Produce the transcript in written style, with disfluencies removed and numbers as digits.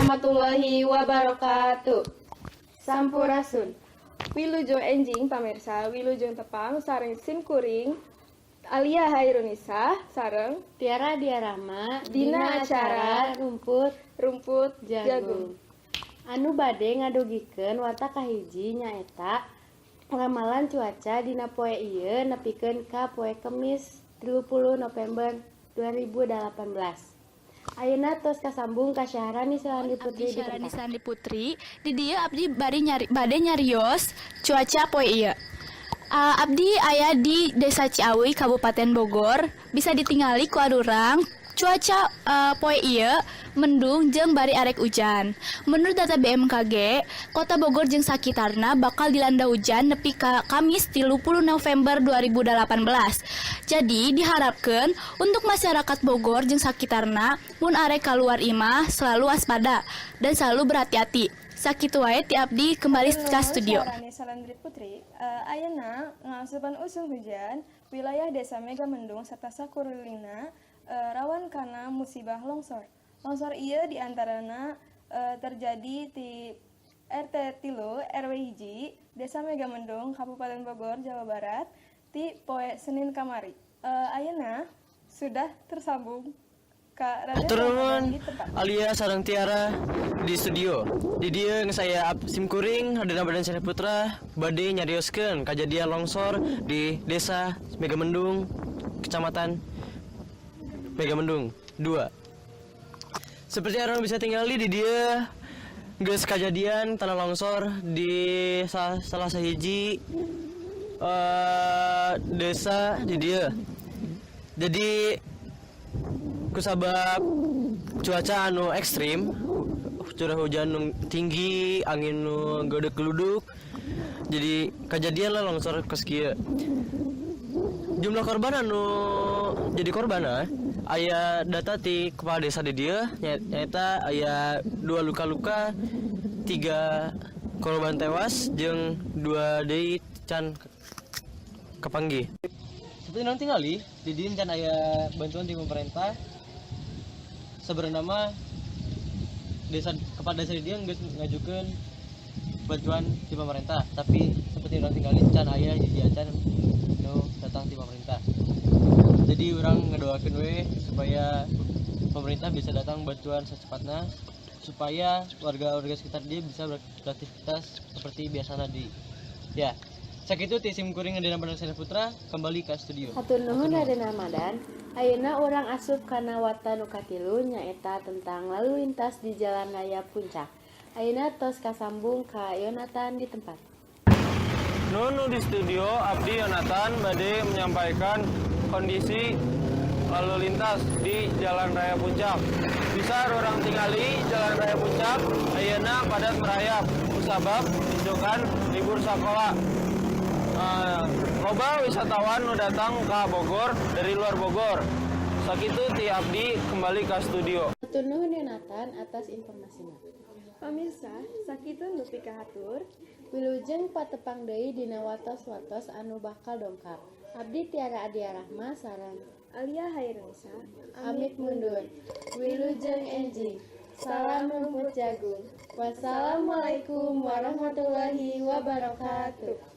Warahmatullahi wabarakatuh. Sampurasun. Wilujeng enjing, pamirsa, wilujeng tepang sareng sim kuring Alia Hairunisa sareng Tiara Diarama. Dina acara Rumput Rumput Jagung. Jagung. Anu bade ngadugikeun warta kahiji nyaeta ramalan cuaca dina poe ieu nepikeun ka poe Kemis 30 November 2018. Ayeuna tos kasambung ka Syahrani Selandi Putri Abdi di Syahrani tempat. Sandi Putri. Di dieu abdi bari nyari bade nyarios cuaca poe ieu. Abdi aya di Desa Ciawi, Kabupaten Bogor. Bisa ditingali ku arurang cuaca poe ieu mendung jeung bari arek hujan. Menurut data BMKG, Kota Bogor jeung sakitarna bakal dilanda hujan nepi ka Kamis 30 November 2018. Jadi diharapkan untuk masyarakat Bogor jeung sakitarna mun arek keluar imah selalu waspada dan selalu berhati-hati. Sakitu wae ti abdi, kembali ke studio. Syahrani Salandri Putri, ayeuna ngasupan usum hujan, wilayah Desa Megamendung serta sakurilingna rawan kana musibah longsor. Longsor ieu diantarana terjadi di RT 3 RW 1 Desa Megamendung, Kabupaten Bogor, Jawa Barat, di poe Senin kamari. Ayeuna sudah tersambung ka Raden Hatur nuhun Ramadan di tempat. Alia sareng Tiara di studio. Di dieu saya sim kuring Raden Ramadan Syarif Putra bade nyarioskeun kajadian longsor di Desa Megamendung, Kecamatan Megamendung 2. Seperti urang bisa tingali, di dieu geus kajadian tanah longsor di salah sahiji desa di dieu. Jadi kusabab cuaca anu ekstrim, curah hujan nu tinggi, angin nu gede geluduk, jadi kejadian lah longsor kos kieu. Jumlah korban anu jadi korban, aya data ti kepala desa di dieu nyaeta aya dua luka-luka, tiga korban tewas, jeung dua deui can kapanggih. Seperti urang tingali, di dieu can aya bantuan di pemerintah. Sebenarnya mah desa, kepala desa di dieu geus ngajukeun bantuan di pemerintah, tapi seperti urang tingali can aya hiji acan nu datang di pemerintah. Jadi urang ngedoakeun we supaya pemerintah bisa datang bantuan secepatnya supaya warga-warga sekitar dia bisa beraktivitas seperti biasa di ya. Sakitu ti sim kuring Raden Ramadan Putra, kembali ke studio. Hatur nuhun, Raden Ramadan. Ayeuna urang asup kana warta nu katilu, nyaeta tentang lalu lintas di Jalan Raya Puncak. Ayeuna tos kasambung ka Yonatan di tempat. Nunu di studio, Abdi Yonatan bade menyampaikan kondisi lalu lintas di Jalan Raya Puncak. Bisa urang tingali, Jalan Raya Puncak ayeuna padat merayap kusabab isukan libur sekolah. Loba wisatawan nu datang ke Bogor dari luar Bogor. Sakitu ti abdi, kembali ke studio. Hatur nuhun, Yonatan, atas informasinya. Pamirsa, sakitu nu pikahatur. Wilujeng patepang deui dina wartos-wartos anu bakal dongkap. Abdi Tiara Adia Rahma sareng Alia Hairunisa amit mundur. Wilujeng enjing. Salam rumput jagung. Wassalamualaikum warahmatullahi wabarakatuh.